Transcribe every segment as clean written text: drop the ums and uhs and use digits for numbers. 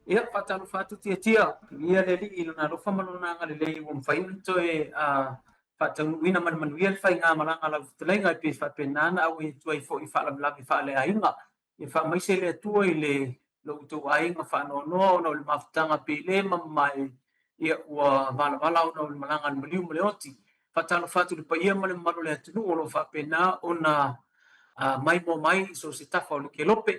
Ia, faatalofa atu Tiatia, viia le Alii i Lona alofa ma Lona agalelei ua mafai ona toe faataunuuina ma le manuia le faigamalaga a lau fetalaiga e pei faapena ona auai atu ai foi i faalavelave faaleaiga. Ia faamaise le Atua i le lo outou aiga faanoanoa ona o le mafutaga pele ma mamae ia ua valavala ona o le malaga a le maliu ma le oti. Faatalofa atu i le paia ma le mamalu o le atunuu o lo o faapena ona maimoa mai i so o se tafa o le kelope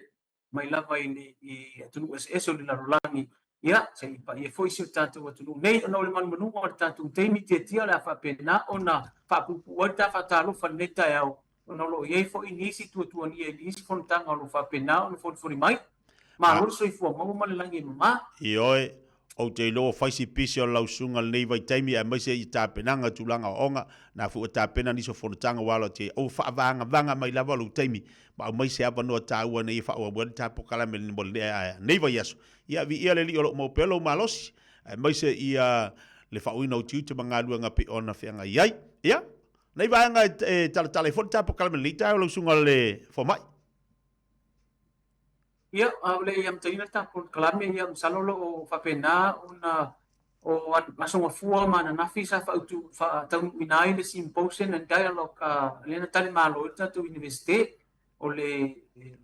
mai lava i atunuu eseese o le lalolagi, ia se i paia foi si o tatou atunuu nei ona o le manumanuga o le tatou taimi Tiatia o le a faapena ona faapuupuu ai le ta faatalofa i lenei taeao ona o lo o i ai foi nisi tuatuagia i nisi fonotaga o lo o faapena ona folifoli mai. Malo le soifua maua ma le lagi e mama. Ioe, ou te iloa ua fai si pisi o lau susuga i lenei vaitaimi aemaise i tapenaga i tulaga o aoga, na foi ua tapena nisi o fonotaga ua alo atu i ai. Ua faavagavaga mai lava lou taimi ma aumai se avanoa taua ina ia faaauau ai le ta polokalame mo lenei vaiaso. Ia, viia le Alii o lo o maua pea lou malosi, aemaise ia le faauuina o tiute ma galuega pei ona feagai ai. Ia, nei vaega e talatala ai foi le ta polokalame i lenei taeao lau susuga i le Fomai. Ia, a o le i amataina le tatou polokalame, ia masalo o lo o faapena ona o Aso Gafua ma ananafi sa faautu faataunuuina ai le Symposium and Dialogue lea na talimalo ai le tatou Iunivesite o le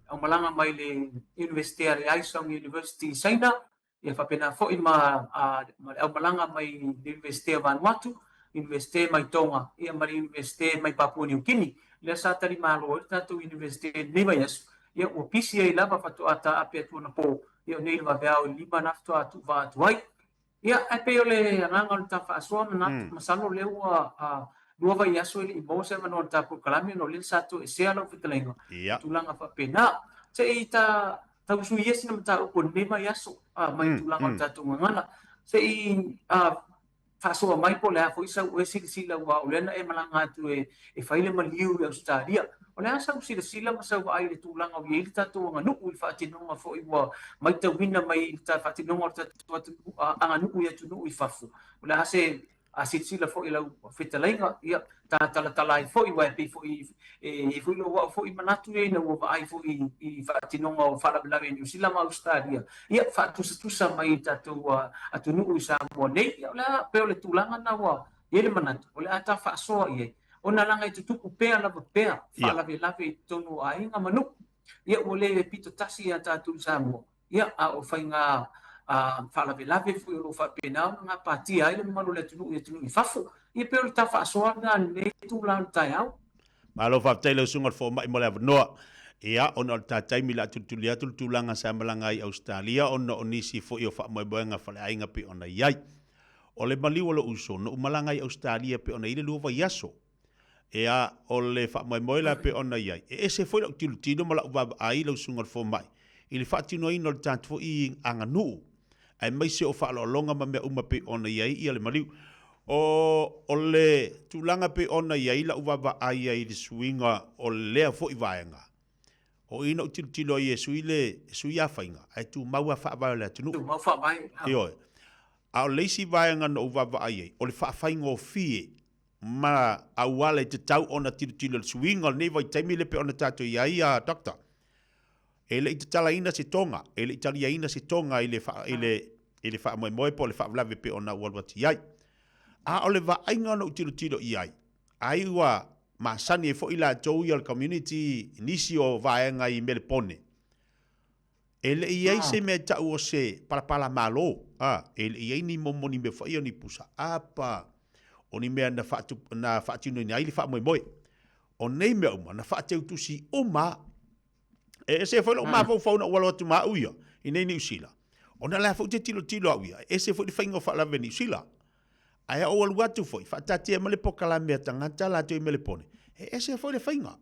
aumalaga mai le Iunivesite a le Aisong University i Saina, ia faapena foi ma le aumalaga mai le Iunivesite o Vanuatu, Iunivesite mai Tonga, ia ma le Iunivesite mai Papua Niu Kini. Lea sa talimalo ai le tatou Iunivesite i lenei vaiaso, ia ua pisi ai lava faatoa taape atu anapo, ia o nei le vaveao i le 5 na faatoa tuuvaa atu ai. Ia, ae pei o le agaga o le ta faasoa manatu, masalo o lea ua lua vaiaso e le i maua se avanoa i le ta polokalame ona o lea sa toesea lau fetalaiga i tulaga faapena. Se i ta tausuia sina mataupu o lenei vaiaso mai tulaga o le tatou gagana. Se i faasoa mai po o le a foi sau oe silasila aua o lea na e malaga atu e fai le maliu i Ausetalia. O le a sau silasila ma sau vaai i le tulaga o i ai le tatou aganuu i le faatinoga foi ua matauina mai i le faatinoga o le tatou aganuu i atunuu i fafo. O le a se a silasila foi i lau fetalaiga, ia, ta talatala ai foi, aua e pei foi e i ai foi lou au foi manatu ia ina ua vaai foi i faatinoga o faalavelave i Niu Sila ma Ausetalia, ia, faatusatusa mai i tatou atunuu i Samoa nei, ia, o le a, pei o le tulaga lena ua i ai le manatu, o le a ta faasoa i ai, ona leaga e tutupu pea lava pea faalavelave i totonu o aiga ma nuu, ia, ua le pito tasi ia tatou i Samoa. Ia, a o faiga faalavelave foi o lo o faapena ona gapatia ai le mamalu o le atunuu i atunuu i fafo. Ia pei o le ta faasoa lena i lenei itula o le taeao. Malo faafetai i lau Susuga i le Fomai mo le avanoa. Ia, ona o le ta taimi o le a tulituli atu le tulaga sa malaga ai i Ausetalia ona o nisi foi o faamoemoega faleaiga pei ona i ai. O le maliu o lou uso, na ou malaga ai i Ausetalia pei ona i ai le lua vaiaso. Ea, o le faamoemoe la pei ona i ai, e ese foi lau tilotilo ma lau vaavaai lau susuga i le fomai i le faatinoina o le tatou foi aganuu, aemaise o faaaloaloga ma mea uma pei ona i ai ia le maliu. O, o le tulaga pei ona i ai lau vaavaai ai i le suiga o lea foi vaega, o i na ou tilotilo ai e sui le, e sui lava faiga, ae tumau lava faavae o le atunuu. Tumau faavae. Ioe. A o le isi vaega na ou vaavaai ai, o le faafaigofie ma auala e tatau ona tilotilo i le suiga o lenei vaitaimi lea pei ona tatou i ai, a Doctor. E le i tatalaina se toga, e le i taliaina se toga i le, i le, i le faamoemoe po o le faalavelave pei ona ou alu atu i ai. A o le vaaiga na ou tilotilo i ai, ai ua masani ai foi latou ia o le community i nisi o vaega i Melepone, E le i i ai se mea e tau o se palapala malo, a, e le i i ai ni momo ni mea foi o ni pusa apa, o ni mea na faatu, na faatinoina ai le faamoemoe. O nei mea uma, na faateutusi uma a. E ese foi lou mafaufau na ou alo atu ma au ia, i nei Niu Sila. Ona o la foi te tilotilo au ia, e ese foi le faiga o faalavelave i Niu Sila. Ae ou alu atu foi, faataatia mai le pokalame a tagata latou i Melepone, e ese foi le faiga.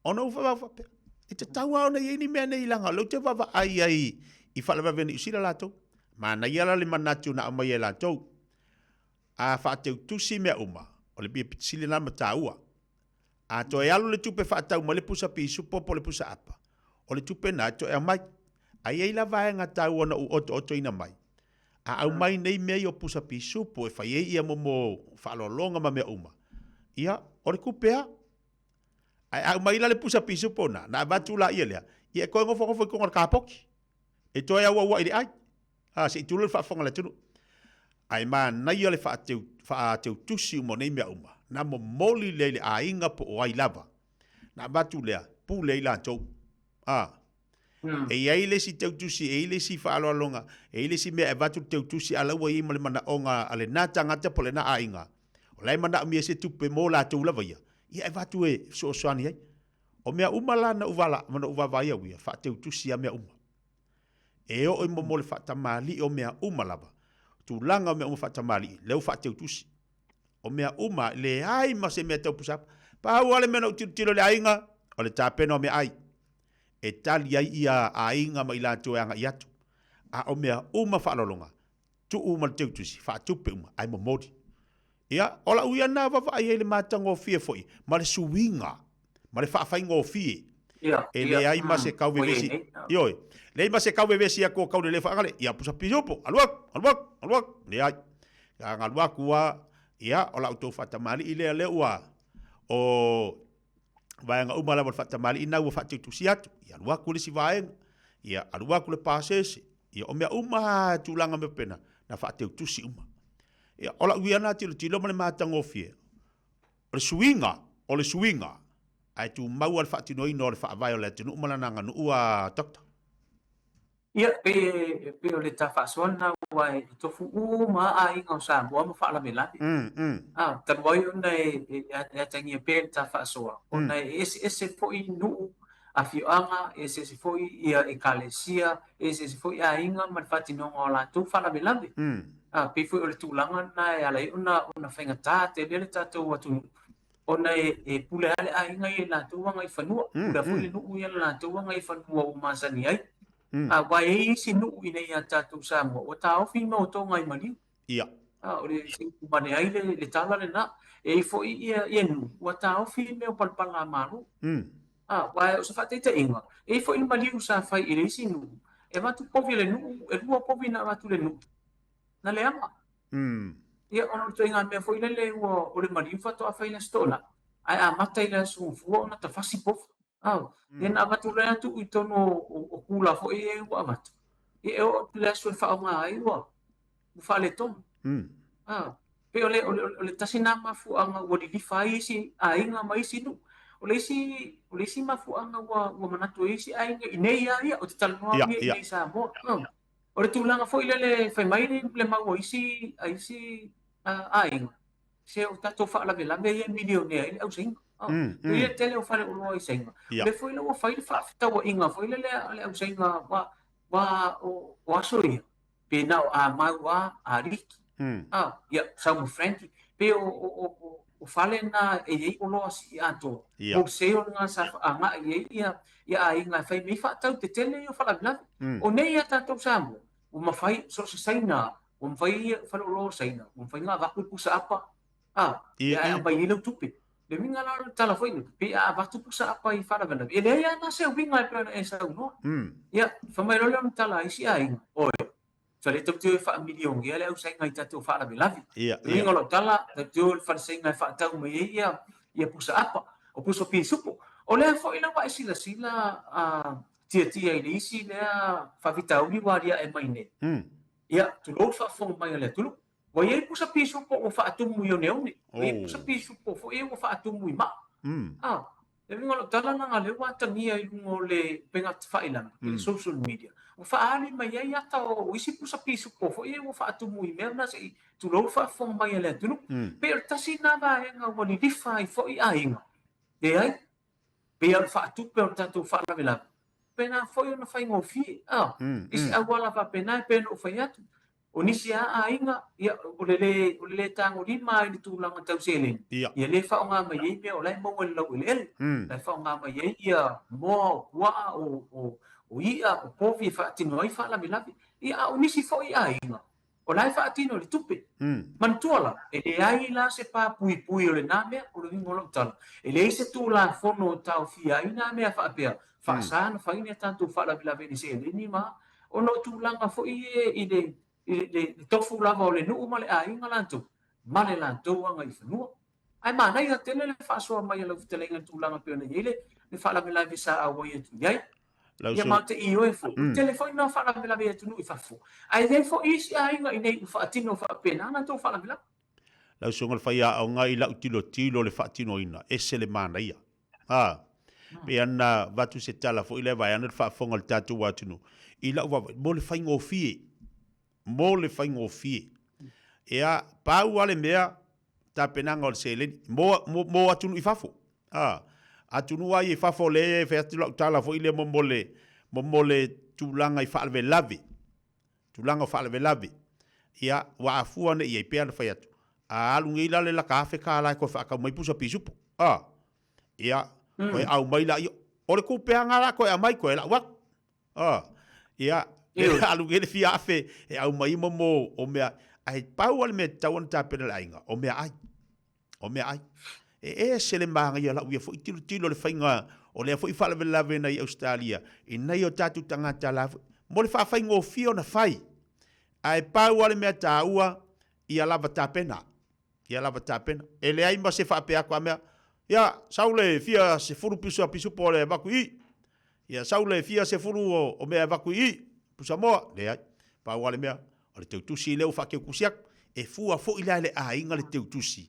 Ona ou faapea, e tatau lava ona i ai ni mea nei leaga o lea ou te vaavaai ai i faalavelave a Niu Sila latou. Manaia la le manatu na aumai e latou. A faateutusi mea uma, o le mea pito sili lena ma taua. A toe alu le tupe faatau mai le pusa pisupo po o le pusa apa, o le tupe lena e toe aumai. Ae i ai la vaega taua na ou otootoina mai, a aumai nei mea ia o pusa pisupo e fai ai ia momo faaaloaloga ma mea uma, ia, o le tupe lava. Ae a aumai la le pusa pisupo na, na avatu laia lea, ia e toe nofonofo i totonu o le kapoti, e toe auauai i le ai. A, se i tulou le faafofoga a le atunuu. Ae manaia le faateu, faateutusi uma o nei mea uma, na momoli lea i le aiga po o ai lava. Na avatu lea, pule ai latou. A. E i ai le isi teutusi, e i ai le isi faaaloaloga, e i ai le isi mea e avatu le teutusi a la ua i ai ma le manaoga a lena tagata po o lena aiga, o la e manaomia se tupe mo latou lava ia, ia e avatu e fesoasoani ai. O mea uma la na ou vala, na ou vaavaai au ia, faateutusi lava mea uma. E oo i mo le faatamalii o mea uma lava, tulaga o mea uma faatamalii, lea ua faateutusi. O mea uma, leai ma se mea tau pusa apa. Pau lava le mea na ou tilotilo i le aiga, o le tapena o meaai. E tali ai ia aiga ma i latou e agai atu. A o mea uma faaaloaloga, tuu uma i le teutusi, faatupe uma, ae momoli. Ia, o lau ia lena vaavaai ai i le matagofie foi ma le suiga ma le faafaigofie. E leai ma se kau vevesi, ioe, leai ma se kau vevesi atu o kau lele faagale, ia pusa pisupo, alu atu, alu atu, alu atu, leai. A alu atu lava, ia, o la outou faatamalii lea, lea ua, o vaega uma lava o le faatamalii lena ua faateutusi atu, ia alu atu le isi vaega, ia alu atu le pasese, ia o mea uma lava tulaga mea faapena, na faateutusi uma. Ia, o lau ia lena tilotilo ma le matagofie, o le suiga, o le suiga, ae tumau lava le faatinoina o le faavae o le atunuu ma lana aganuu a Doctor. Ia, pei, pei o le ta faasoa lena aua e tofu uma lava aiga o Samoa ma faalavelave. A, talu ai ona e, e, e atagia pea le ta faasoa, ona e eseese foi nuu, afioaga, e eseese foi ia ekalesia, e eseese foi aiga ma le faatinoga o latou faalavelave. A, pei foi o le tulaga lena e ala ai ona, ona faigata tele le tatou atunuu, ona e, e pule lava le aiga ia i latou agaifanua, pule foi le nuu ia i le latou agaifanua ua masani ai. Aua e i ai isi nuu i inei ia tatou Samoa ua taofi mea o toga i maliu. Ia. A, o le se i tumane ai le, le tala lena. E i ai foi ia, ia nuu ua taofi mea o palapala a Malo. A, aua o se faataitaiga, e i ai foi le maliu sa fai i le isi nuu, e avatu povi a le nuu, e lua povi na avatu i le nuu, na leaga. Ia, ona o le ituaiga mea foi lele ua, o le maliu faatoa fai i le Aso Toonai, ae amata i le Aso Gafua ona tafasi povi. Ao, ia na avatu loa tuu i totonu o kula foi ia ua avatu, ia e oo atu i le aso e faaaoga ai ua faaletonu. Ao, pei o le, o le, o le tasi lena mafuaaga ua lilifa ai isi aiga ma isi nuu. O le isi, o le isi mafuaaga ua, ua manatu ai isi aiga i inei lava ia, ou te talanoa au ia i inei i Samoa. O le tulaga foi lele fai mai le mau a isi, a isi aiga, se o tatou faalavelave ia e milionea ai le au Saina. Mm, Ia tele o fale oloa i Saina. Yeah. Le foi la ua fai le faafetauaiga foi lele a le au Saina wa wa o, o aso ia. Pe na o a mau a a liki. Ah, ia sau ma Frankie. Pe o o o o, o fale na e iai oloa sii atoa. Yeah. Wholesale nga sa agai ai ia ia aiga e fai mai faatau tetele ia o faalavelave. O nei ia tatou Samoa, ua mafai so o se Saina ua mafai ia faleoloa o Saina, ua mafai ona avatu le pusa apa, a, Ia, ae ia. aumai ai lau tupe. Le uiga la o le tala foi lea, pei a avatu pusa apa i faalavelave, e leai lava la se uiga e pei ona e saunoa. Ia, fai mai loa lea o le tala a isi aiga, oi, sa le tatou toe faamilionea le au Saina i tatou faalavelave. Ia, Le uiga ia. o lau tala, tatou te o i le fale Saina e faatau mai ai ia, ia pusa apa, o pusa pisupo. O lea foi la ua e silasila a tiatia i le isi lea faafitauli ua aliae mai nei. Ia, tulou le faafofoga mai a le atunuu. Ua i ai pusa pisupo ua faatumu i oneone. Ua i ai pusa pisupo foi ia ua faatumu i maa. A, le uiga o lau tala leaga o lea ua atagia i luga o le upega tafailagi, i le social media, ua faaali mai ai ata o isi pusa pisupo foi ia ua faatumu i mea na se i tulou le faafofoga mai a le atunuu. Pei o le tasi lena vaega ua lilifa ai foi aiga. Leai, pei o le faatupe o le tatou faalavelave, faapena foi ona faigofie, a, isi auala faapena e pei ona ou fai atu, o nisi lava aiga, ia, o le lē, o le lē tagolima lava i le tulaga tau seleni, ia lea e faaaoga mai ai mea o la e maua i le laueleele, la e faaaoga mai ai ia moa, o puaa, o, o, o i'a, o povi e faatino ai faalavelave. Ia, a o nisi foi aiga, O la e faatino i le tupe. Manatua la, e leai la se pā puipui o lena mea, o le uiga o lau tala, e leai se Tulafono e taofia ai nā mea faapea, faasa ona fai ni a tatou faalavelave i le seleni ma, ona o tulaga foi ia i le, i le, le tofu lava o le nuu ma le aiga latou, ma le latou agaifanua. Ae manaia tele le faasoa mai a lau fetalaiga i le tulaga e pei ona i ai le, le faalavelave sa auai atu i ai. Lau Ia susuga. ma ou te ioe foi, ua tele foi na faalavelave i atunuu i fafo, ae i ai foi isi aiga i nei ua faatino faapena latou faalavelave. Lau susuga le faiaoga i lau tilotilo le faatinoina, ese le manaia. A, pei ona avatu se tala foi lea vaeane le faafofoga a le tatou atunuu, i lau vaavaai, mo le faigofie, mo le faigofie. Ia, pau lava le mea, tapenaga o le seleni, mo, mo, mo atunuu i fafo. A, atunuu lava ia i fafo lea e fai atu lau tala foi lea mo, mo le, mo, mo le tulaga i faalavelave, tulaga o faalavelave. Ia, ua afua nei i ai, pei ona fai atu, a alu nei la le laka $1000 e toe faatau mai pusa pisupo. A, ia, toe aumai laia, o le tupeaga la toe aumai toe lau atu. A, ia, alu nei le fia afe e aumai mo mo o mea, ae pau lava le mea e tatau ona tapena e le aiga, o meaai. O meaai. E ese le manaia o lau ia foi tilotilo i le faiga o lea foi faalavelave na i Ausetalia i nai o tatou tagata la foi, mo le faafaigofie ona fai. Ae pau lava le mea taua, ia lava tapena. Ia lava tapena. E leai ma se faapea atu a mea, ia, sau le fia sefulu pusa pisupo o le avatu i i. Ia, sau le fia sefulu o mea e avatu i i, pusa moa. Leai. Pau lava le mea, o le teutusi lea ua faateutusi atu. E fua foi la i le aiga le teutusi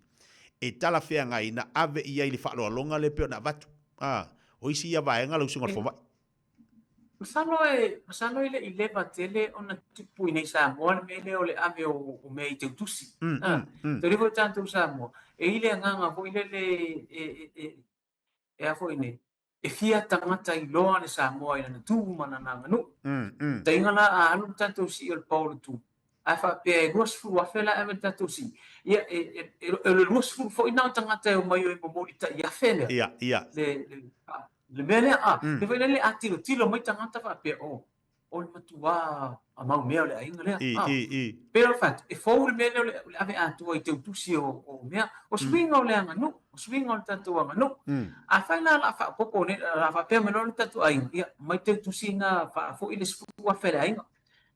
e talafeagai na ave i ai le faaaloaloga lea e pei ona avatu. A, o isi ia vaega lau Susuga i le Fomai. Masalo e, masalo e le i leva tele ona tupu i nei Samoa le mea lea o le ave o, o mea i teutusi. Mm, mm, mm. Tau foi tatou Samoa, e i le agaga foi lele e, e, e, e a foi nei, e fia tagata iloa le Samoa i lana tu ma lana aganuu. Mm, mm. Taiga la a alu le tatou sii o le pao o le tu, ae faapea e 20,000 la e ave le tatou sii, ia e, e, e, o le 20 foi na o tagata e omai o e momoli tai afe lea. Ia, ia. Le, le, le mea lea, a, mm. foi lele a tilotilo mai tagata faapea, oh, o le matuā a mau mea o le aiga lea. I, i, i. Pei o le fai atu, e fou le mea lea o le, le ave atoa i teutusi o, o mea. O suiga o le aganuu, o suiga o le tatou aganuu. Afai la o le a faaopoopo nei, o le a faapea mai loa le tatou aiga, ia, mai teutusi ina faafoi le $10,000 i le aiga.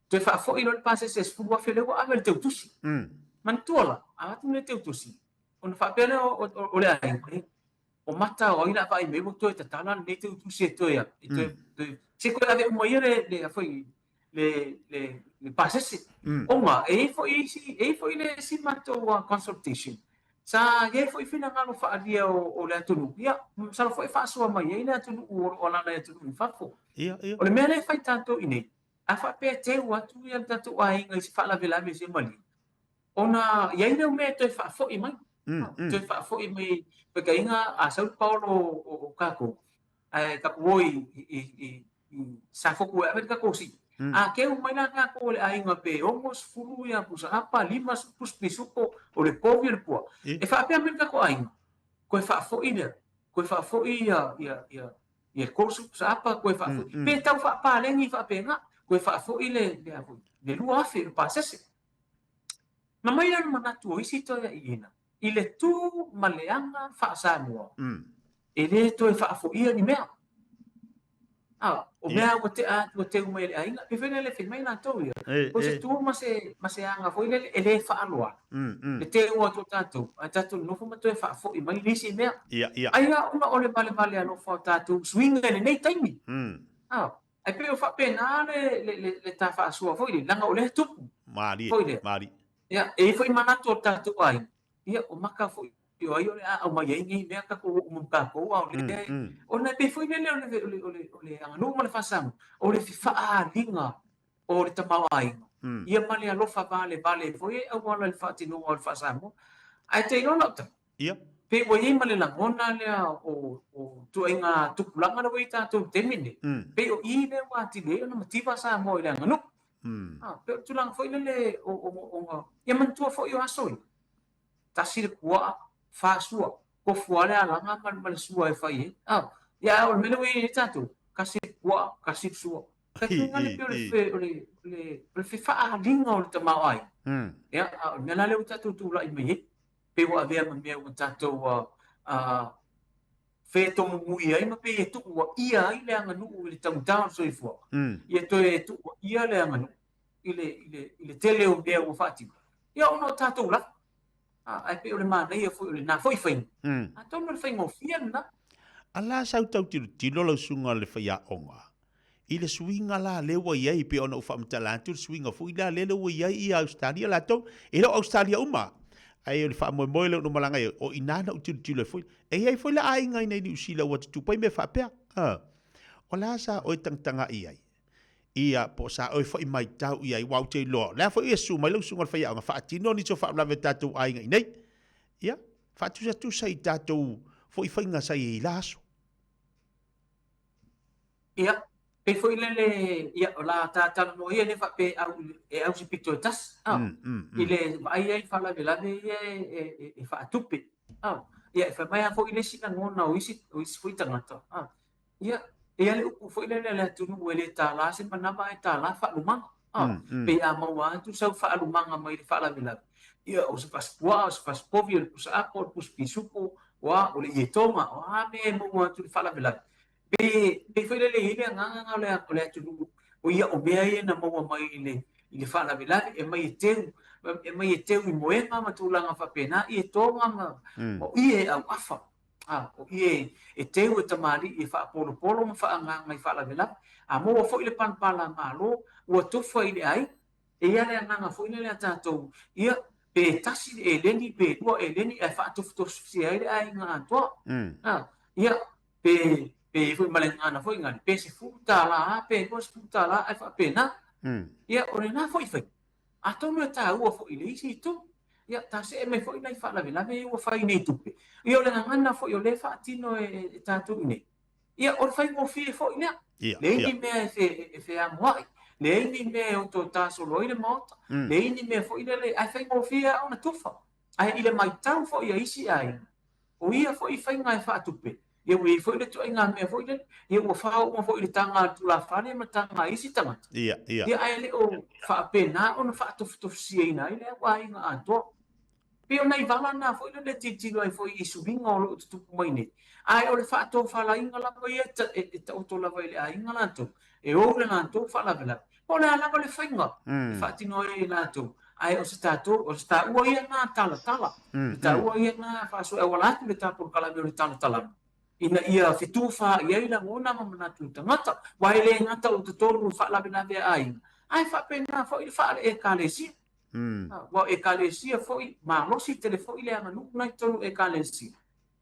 Toe faafoi loa le pasese $10,000 lea ua ave i le teutusi. Manatua la, a avatu le teutusi, ona faapea lea o, o, o le aiga, o mata o ai la vaai mai ua toe tatala lenei teutusi e toe e toe, mm. toe se toe ave uma ia le le foi le le le pasese. Mm. Ona e i foi isi e i foi le isi matou uh, consultation sa i ai foi finagalo faaalia o, o le atunuu ia masalo foi e faasoa mai ai le atunuu o lo o alaala i atunuu i fafo. Ia, ia. O le mea lea e fai tatou i nei, a faapea e teu atu ia le tatou aiga i se faalavelave i se maliu, Ona i ai lea o mea e toe faafoi mai. Mm, mm. Toe faafoi mai faitaiga a sau le paolo o, o kākou, ae taku o i, i, i, i Safotu e ave le tatou sii. Mm. A keu mai la kākou o le aiga pe 60 ia pusa apa, 50 pusa pisupo, o le povi o le pua. E faapea mai le tatou aiga, koe faafoi lea, koe faafoi ia, ia, ia, ia 30 pusa apa, koe faafoi. Mm, mm. Pe tau faapaleni faapena, koe faafoi le, le, le 2000 le pasese. Na mai lea o le manatu o isi toeaiina i le tu ma le aga faa-Samoa, e le toe faafoia ni mea. A, o mea ua tea atu ua teu mai e le aiga, pei foi lele fai mai latou ia, o se tu ma se, ma se aga foi lele e le faaaloalo. Le teu atu o tatou, ae tatou nonofo ma toe faafoi mai nisi mea. Ai lava ona o le valevale alofa o tatou suiga i lenei taimi. A, Ae pei o faapena le, le, le, le ta faasoa foi lea, leaga o lea e tupu. Malie, foi lea. Malie. Ia, e i ai foi manatu o le tatou aiga, ia, o maka foi o ai o le a aumai ai nei mea tatou oo mai tatou, a o lea, mm, mm. ona e pei foi lele o le, o le, o le, o le aganuu ma le faasaga, o le fefaaliga o le tamaoaiga, mm. ia ma le alofa valevale foi e auala i le faatinoga o le faasamoa. Ae te iloa lau tala, Ia. Pei ua i ai ma le lagona lea o, o tuaiga tupulaga lea ua i ai tatou i le taimi lenei. Mm. Pei o i lea ua atili ai ona mativa Samoa i le aganuu. Mm. Ah, pei o le tulaga foi lele o, o, o, o, ia manatua foi o aso ia. Tasi le puaa, fa sua, tofu lava le alaga ma, ma le sua e fai ai. Ah, ia o le mea lea ua i ai tatou, kasi le puaa, kasi le sua. Tatou le pei o le, o le, o le, o le fefaaliga o le tamaoaiga. Mm. Ia, a o le mea la lea ua tatou tulai mai ai. Pei ua avea ma mea ua tatou fetomumui ai ma pei e tuuaia ai le aganuu i le taugata o le soifuaga. Mm. Ia toe tuuaia le aganuu i le, i le, i le tele o mea ua faatino. Ia ona o tatou lava. Ae pei o le manaia foi o lena foi faiga. Mm. Atonu o le faigofie lena. A la sau tau tilotilo lau susuga le faiaoga. I le suiga la lea ua i ai, pei ona ou faamatala atu le suiga foi la lea ua i ai ia Ausetalia latou, e le o Ausetalia uma, ae o le faamoemoe lea na ou malaga ai, o i ina na ou tilotilo ai foi. E i ai foi la aiga i inei i Niu Sila ua tutupu ai mea faapea. O le a sa oe tagatagai i ai? Ia, po o sa oe foi maitau i ai, aua ou te iloa, o le a foi e susu mai lau susuga i le faiaoga, faatino nisi o faalavelave a tatou aiga i inei. Ia, faatusatusa i tatou foi faiga sa i ai i la aso. Ia, pei foi lele, ia, o la ta talanoa ia le faapea e au, e au se pito e tasi, a, i le vaai ai i faalavelave ia e faatupe, a. Ia, e fai mai lava foi le isi lagona o isi, o isi foi tagata, a, ia, e i ai le upu foi lele a le atunuu e le tālā se manava ae tālā faalumaga, a. Pei a maua atu sau faalumaga mai le faalavelave, ia, o se fasi puaa, o se fasi povi, o le pusa apo, o le pusa pisupo, o a, o le ietoga, o a mea e maua atu i le faalavelave. Pe, pei foi lele e i ai le agaga lena o le, o le atunuu, o ia, o mea ia na maua mai i le, i le faalavelave, e aumai e teu, e aumai e teu i moega ma tulaga faapena, ietoga ma, ma o ie e auafa, a, o ie e teu e tamalii e faapolopolo ma faaagaaga i faalavelave. A maua foi le palapala Malo, ua tofa i le aiga. E i ai le agaga foi lele a tatou, ia, pe tasi le eleni, pe lua eleni, ae faatofutofusia ai le aiga atoa. A, ia, pe, pe i ai foi ma le gagana foi gane, pe $10 lava, pe $20 ae faapena. Ia, o lena foi faiga. Atonu e taua foi i le isi itu. Ia, ta see mai foi nai faalavelave ia ua fai nei tupe. Ia, o le gagana foi o lea e faatino e tatou i inei. Ia, o le faigofie foi lea. Leai ni mea e feamoai, leai ni mea e otaota solo ai le Maota, leai ni mea foi lele, ae faigofie lava ona tufa. Ae i le matau foi a isi aiga, o ia foi faiga e faatupe, ia ua i ai foi le ituaiga mea foi lele, ia ua fao uma foi i le taga a le tulafale ma le taga a isi tagata. Ia, ae le o faapena ona faatofutofusiaina ai le au aiga atoa. Pei o nai vala na foi lele e tilotilo ai foi i suiga o lo o tutupu mai nei, ae o le faatofalaiga lava ia e taoto lava i le aiga latou, e ou le latou faalavelave. Po o le a lava le faiga e faatino ai e latou, ae o se tatou, o se taua ia na talatala, le taua ia na faasoe auala atu le ta polokalame o le talatalaga, ina ia fetufaai ai lagona ma manatu o tagata, aua e le gata o totonu o faalavelave a aiga, ae faapena foi le faale-Ekalesia. Aua o Ekalesia foi, malosi tele foi le aganuu na i totonu o Ekalesia.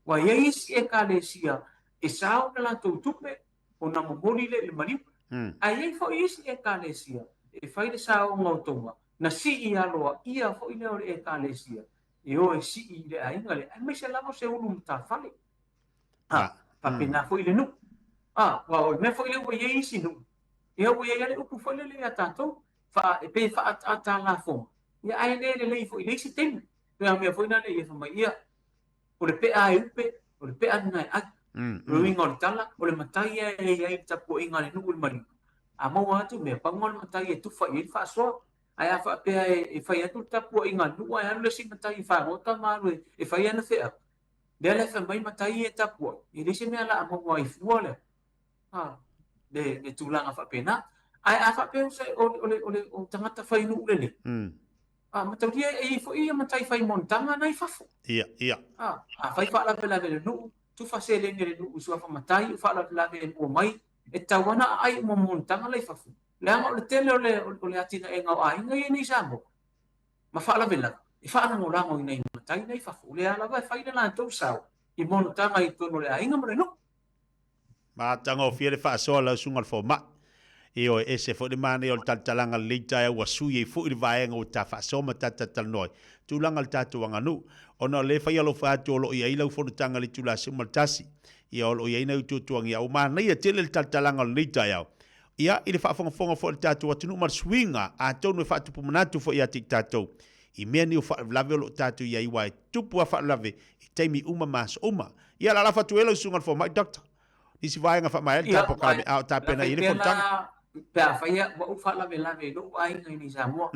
Ua i ai isi Ekalesia e sao le latou tupe ona momoli lea i le maliu. Ae i ai foi isi Ekalesia e fai le saoga o tonga, na sii aloaia foi lea o le Ekalesia e o e sii i le aiga lea, aemaise lava o se ulu matafale. Faapena foi le nuu. Aua o le mea foi lea ua i ai isi nuu, ia ua i ai lava le upu foi lele ia tatou, e pei e faaataata lafoga, ia ae le lelei foi i le isi taimi. Pei o le mea foi lea ia fai mai, ia, o le pea e upe, o le pea lena e ai. O le uiga o le tala, o le matai ia e i ai le tapuaiga a le nuu i le maliu. A maua atu mea, pau lena o le matai e tufa i ai le faasoa. Ae a faapea e fai atu le tapuaiga a le nuu ae alu le isi matai e fagota ma alu e fai ana feau, lea la e fai mai matai ia e tapuai, e leai se mea o le a maua ai fua lea. Le tulaga faapena. Ae a faapea o se, o, o, le, o, le, o tagata fai nuu lelei, mataulia e i ai foi ia matai fai monotaga na i fafo. Ia, ia. A fai faalavelave le nuu, tufa seleni a le nuu i suafa matai o faalavelave e mua mai, e tatau lava ona aai uma monotaga la i fafo. Leaga o le tele o le, o le atinaega o aiga ia nei i Samoa, ma faalavelave, e faalagolago i nai matai la i fafo. O lea lava e fai le latou sao i monotaga i totonu o le aiga ma le nuu. Matagofie le faasoa lau susuga i le fomai. Ioe, ese foi le manaia o le talatalaga lelei taeao ua sui ai foi le vaega ua ta faasoa ma ta talatalanoa ai tulaga o le tatou aganuu. Ona o lea e fai alofa atu o lo o i ai lau fonotaga i le itula 11, ia o lo o i ai nai utuatuagia. Ua manaia tele le talatalaga o lenei taeao. Ia, i le faafogafoga foi a le tatou atunuu ma le suiga, atonu e faatupu manatu foi ia te i tatou i mea nei o faalavelave o lo o tatou i ai aua e tupu lava faalavelave i taimi uma ma aso uma. Ia, o le a lafo atu ai lau susuga i le fomai, Doctor, nisi vaega faamaea le ta polokalame a o tapena i ai le fonotaga. Pe afai ua ou faalavelave i lou aiga i nei Samoa,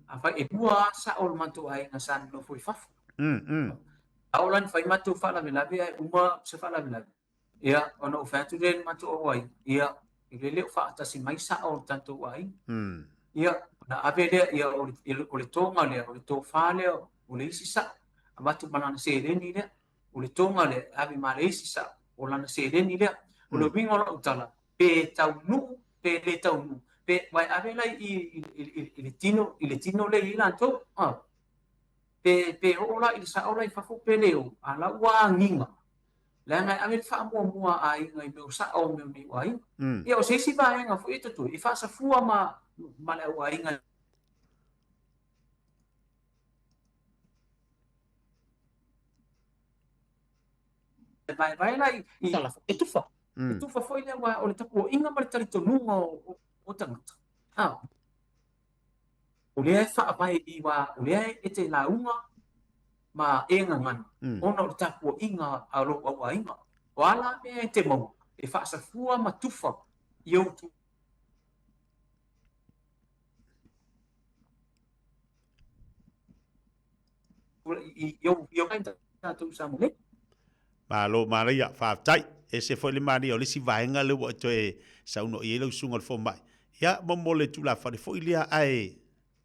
afai e lua lava sao o le matou aiga sa nonofo i fafo. A oo la ina fai matou faalavelave ae uma se faalavelave, Ia, ona ou fai atu lea i le matou auaiga, ia, e le o faatasi mai sao o le tatou aiga. Ia, ona ave lea, ia, o le, o le toga lea, o le tofa lea, o le isi sao, avatu ma lana seleni lea. O le toga lea, ave ma le isi sao, o lana seleni lea. O le uiga o lau tala, pe taunuu pe le taunuu, pe aua e ave la i i le tino i le tino lea e i ai latou, a. Pe pe oo la i le sao la i fafo pe le oo, a la ua agiga, leaga e ave le faamuamua a aiga i mea o sao o mea o nei o aiga. Ia o se isi vaega foi e totoe e faasafua ma ma le au aiga e vaevae la i e tufa. E tufa foi lea aua o le tapuaiga ma le talitonuga o tagata. A. O lea e faavae i aua o lea e te lauga ma e gagana ona o le tapuaiga a lou au aiga. O a la mea e te maua e faasafua ma tufa i ou i ou tatou Samoa nei. Malo manaia, faafetai. Ese foi le manaia o le isi vaega lea ua e toe saunoa i ai lau susuga i le fomai. Ia, mo mo le tulafale foi lea ae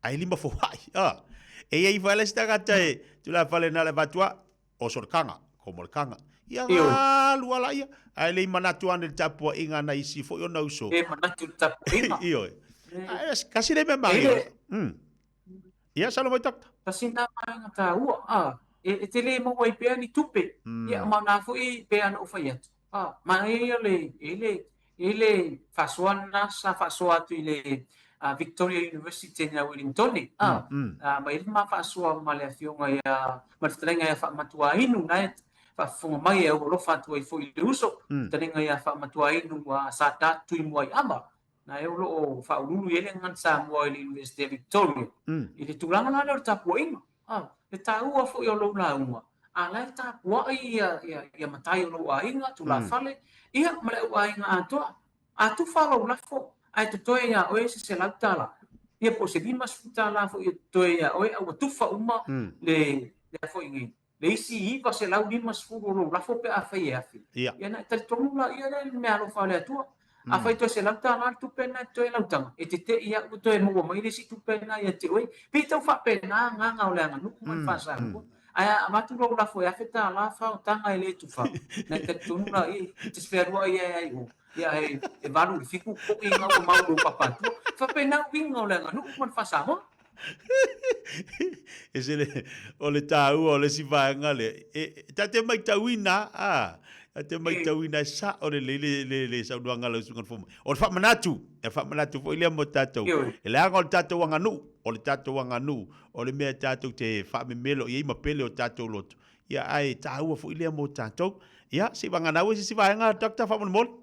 ae limafouai. A. E i ai foi le isi tagata e tulafale na o le avatu lava, oso le kaga, komo le kaga. Ia galu lava laia, ae le i manatu ane i le tapuaiga a nai isi foi ona uso. E manatu i le tapuaiga. Ioe. Ae kasi le mea manaia. Ia, saunoa mai Doctor. Tasi lena vaega taua, a, e te le maua ai pea ni tupe. Ia, ma o na foi pei ona ou fai atu, a, manaia ia o le, e i le, e i le faasoa lena sa faasoa atu i le Victoria University i Wellington, a, ma e i ai le ma faasoa ma le afioga ia, ma le fetalaiga ia Faamatuainu, na e faafofoga mai e aualofa atu ai foi i le uso, fetalaiga ia Faamatuainu Sa Dat Tuimuaiava. Na e o lo o faauluulu i ai le Gagana Samoa i le University of Victoria. I le tulaga la lea o le tapuaiga, a, le taua foi o lou lauga, a la e tapuai ia, ia, ia matai o lou aiga, tulafale, ia, ma le au aiga atoa. A tufa lou lafo, ae totoe iā oe se $100, ia po o se $50 foi e totoe iā oe, a ua tufa uma le, lea foi nei, le isi 950 o lou lafo pe afai e afe, ia ona e talitonu laia lea i le meaalofa a le Atua. Afai toe $100 le tupe lena e totoe i lau taga, e tete'i lava ua toe maua mai le isi tupe lena ia te oe. Pei e tau faapena agaga o le aganuu ma le faa-Samoa. Ae a avatu lou lafo e $1,000 faotaga e le tufa, ona e talitonu laia e te fealuai ai i o, ia ae e 8 i le 7 po'i na ua mau i lou papa atua. E faapena uiga o le aganuu ma le faa-Samoa. E se le, o le tāua o le isi vaega lea, e, ta te maitauina, a, ta te maitauina e sa'o lelei le, le, le saunoaga a lau Susuga i le Fomai. O le faamanatu, e faamanatu foi lea mo tatou. E leaga o le tatou aganuu, o le tatou aganuu, o le mea tatou te faamemelo i ai ma pele o tatou loto. Ia, ae tāua foi lea mo tatou. Ia, se i vagana au e se isi vaega, Doctor, faamolemole.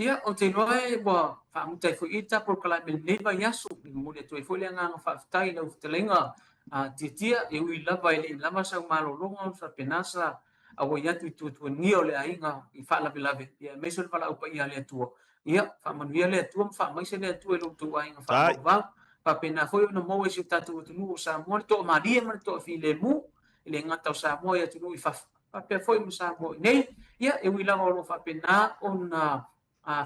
Ia, ou te iloa e ua faamuta ai foi i i le ta polokalame i lenei vaiaso. E momoli atu ai foi le agaga faafetai i lau fetalaiga a Tiatia, e ui lava e le i lava sau malologa ona faapena sa auai atu i tuatuagia o le aiga i faalavelave, ia aemaise o le valaau paia a le Atua. Ia, faamanuia le Atua ma faamaise le Atua i lo outou aiga faavauvau. Faapena foi ona maua e si o tatou atunuu o Samoa le toamalie ma le toafilemu, e le gata o Samoa i atunuu i fafo, faapea foi ma Samoa i nei. Ia, e ui lava o lo o faapena ona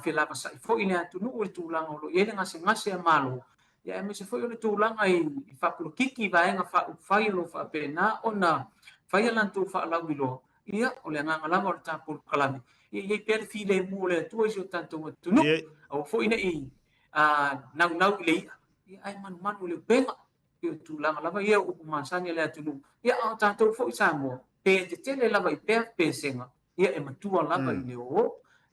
felavasai foi le atunuu i le tulaga o lo o i ai le gasegase a Malo, ia aemaise foi o le tulaga i faapolokiki i vaega faaupufai o lo o faapena ona fai a latou faalauiloa, ia, o le agaga lava o le ta polokalame, ia i ai pea le filemu o le Atua i si o tatou atunuu, aua foi ne i naunau i le i'a, ia ae manumanu i le upega. Pei o tulaga lava ia o upu masani a le atunuu, ia a o tatou foi Samoa, pe tetele lava i pea pesega, ia e matua lava i le ō.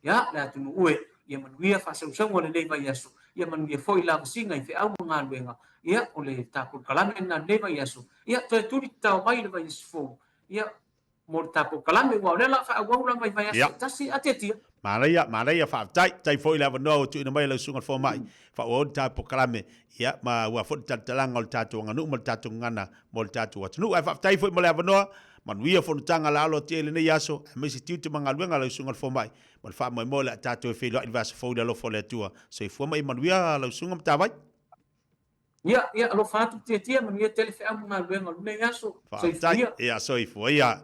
Ia, le atunuu e, ia manuia faasausauga o lenei vaiaso, ia manuia foi lavasiga i feau ma galuega, ia o le ta polokalame lena i lenei vaiaso, ia toe tuli tatao mai i le vaiaso fou, ia mo le ta polokalame, aua o lea o le a faaauau lava i vaiaso taitasi a Tiatia. Manaia, manaia, faafetai. Faafetai foi i le avanoa ua tuuina mai e lau Susuga i le Fomai, faaauau le ta polokalame, ia, ma aua foi le talatalaga o le tatou aganuu ma le tatou gagana mo le tatou atunuu. Ae faafetai foi mo le avanoa, manuia fonotaga la alo atu i ai i lenei aso, aemaise tiute ma galuega a lau Susuga i le Fomai, ma le faamoemoe o le a tatou e feiloai i le vaiaso fou i le alofa o le Atua. Soifua ma ia manuia lau Susuga Matavai. Ia, ia, alofa atu Tiatia, manuia tele feau ma galuega o lenei aso. Soifua ia. Ia, soifua ia.